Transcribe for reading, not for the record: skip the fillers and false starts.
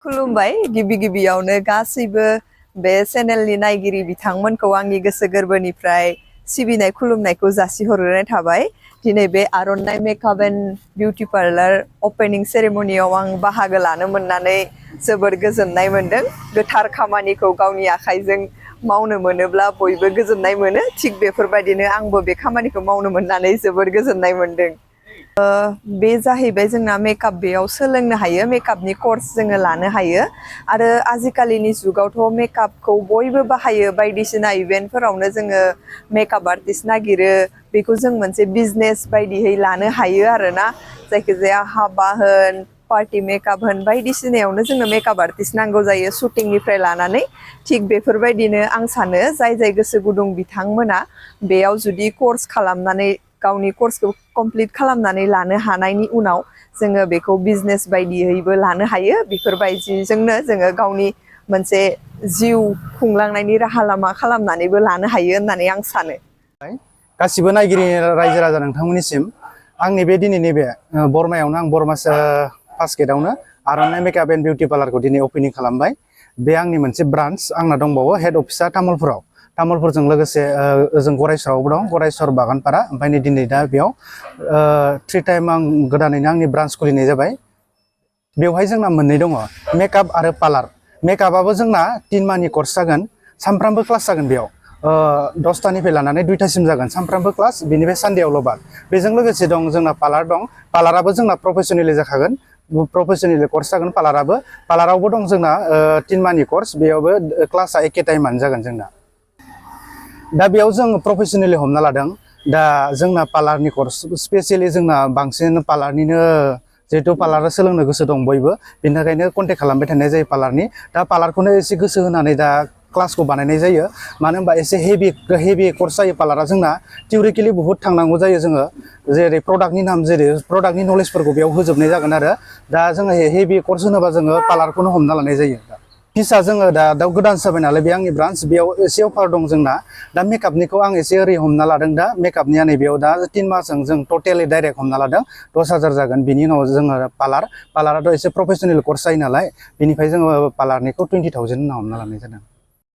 खुलुमबाय गिबि गिबियावनो गासैबो बे चेनेलनि नायगिरि बिथांमोनखौ आंनि गोसो गोरबोनिफ्राय सिबिनाय खुलुमनायखौ जासिहरनाय थाबाय। दिनै बे आर'नाइ make up and beauty parlour opening सेरेमनियाव आं बाहागो लानो मोननानै जोबोर गोजोननाय मोनदों। गोथार खामानिखौ गावनि आखाइजों मावनो मोनोब्ला बयबो गोजोननाय मोनो। थिग बेफोरबायदिनो आंबो बे खामानिखौ मावनो मोननानै जोबोर गोजोननाय मोनदों। बे जाहैबाय जोंना मेकआप बेयाव सोलोंनो हायो, मेकआपनि कर्स जोङो लानो हायो आरो आजिखालिनि जुगावथ' मेकआपखौ बयबो बाहायो। बायदिसिना इभेन्टफोरावनो जोङो मेकआप आर्टिस्ट नागिरो, बेखौ जों मोनसे बिजनेस बायदियै लानो हायो आरोना। जायखिजाया हाबा होन, पार्टि मेकआप होन, बायदिसिनायावनो जोंनो मेकआप आर्टिस्ट नांगौ जायो शुटिंनिफ्राय लानानै। थिग बेफोरबायदिनो आं सानो जाय जाय गोसो गुदुं बिथांमोना बेयाव जुदि कर्स खालामनानै गावनि कर्सखौ कमप्लिट खालामनानै लानो हानायनि उनाव जोङो बेखौ बिजनेस बायदियैबो लानो हायो। बेफोरबायदिजोंनो जोङो गावनि मोनसे जिउ खुंलांनायनि राहा लामा खालामनानैबो लानो हायो होननानै आं सानो। गासिबो नायगिरि रायजो राजा नोंथांमोननिसिम आंनि बे दिनैनि बे बरमायावनो आं बरमा फार्स्ट गेटआवनो आर'नाइ मेकआप एन्ड बिउटि पार्लारखौ दिनै अपेनिं खालामबाय। बे आंनि मोनसे ब्रान्स, आंना दंबावो हेड अफिसा तामुलपुराव। तामुलपुरजों लोगोसे ओजों गरायसरावबो दं, गरायसर बागानपारा। ओमफ्राय नै दिनै दा बेयाव 3 टाइम आं गोदानैनो आंनि ब्रान्स खुलिनाय जाबाय। बेवहाय जोंना मोननै दङ, मेकआप आरो पार्लार। मेकआपआबो जोंना 3 माहनि कर्स जागोन, सानफ्रामबो क्लास जागोन बेयाव। 10टानिफ्राय लानानै 2टासिम जागोन सानफ्रामबो क्लास, बेनिफ्राय सानडेआवल' बाद। बेजों लोगोसे दं जोंना पार्लार दं, पार्लाराबो जोंना प्रफेसनेलि जाखागोन, प्रफेसनेलि कर्स जागोन पार्लाराबो। पार्लारावबो दं जोंना 3 माहनि कर्स, बेयावबो क्लासआ एखे टाइमानो जागोन जोंना। दा बेयाव जों प्रफेसनेलि हमना लादों, दा जोंना पार्लारनि कर्स स्पेसियेलि जोंना बांसिन पार्लारनिनो, जिहेथु पार्लार सोलोंनो गोसो दं बयबो, बेनि थाखायनो कन्टेक्ट खालामबाय थानाय जायो पार्लारनि। दा पार्लारखौनो एसे गोसो होनानै दा क्लासखौ बानायनाय जायो। मानो होनबा एसे हेभि कर्स जायो पार्लारा जोंना, थिउरिटिकेलि बुहुत थांनांगौ जायो जोङो। जेरै प्रडाक्टनि नाम, जेरै प्रडाक्टनि नलेजफोरखौ बेयाव होजोबनाय जागोन आरो। दा जोङो हेभि कर्स होनोबा जोङो पार्लारखौनो हमना लानाय जायो। फिसा जोङो दा गोदान जाबाय नालाय बे आंनि ब्रान्स, बेयाव एसे अफार दं जोंना। दा मेकआपनिखौ आं एसे ओरै हमना लादों, दा मेकआपनिया नैबेयाव दा 3 मासजों जों टटेलि डाइरेक्ट हमना लादों 10,000 जागोन। बिनि उनाव जोङो पार्लाराथ' एसे प्रफेसनेल कर्स जायो नालाय, बेनिफ्राय जोङो पार्लारनिखौ 20,000 होनना हमना लानाय जादों।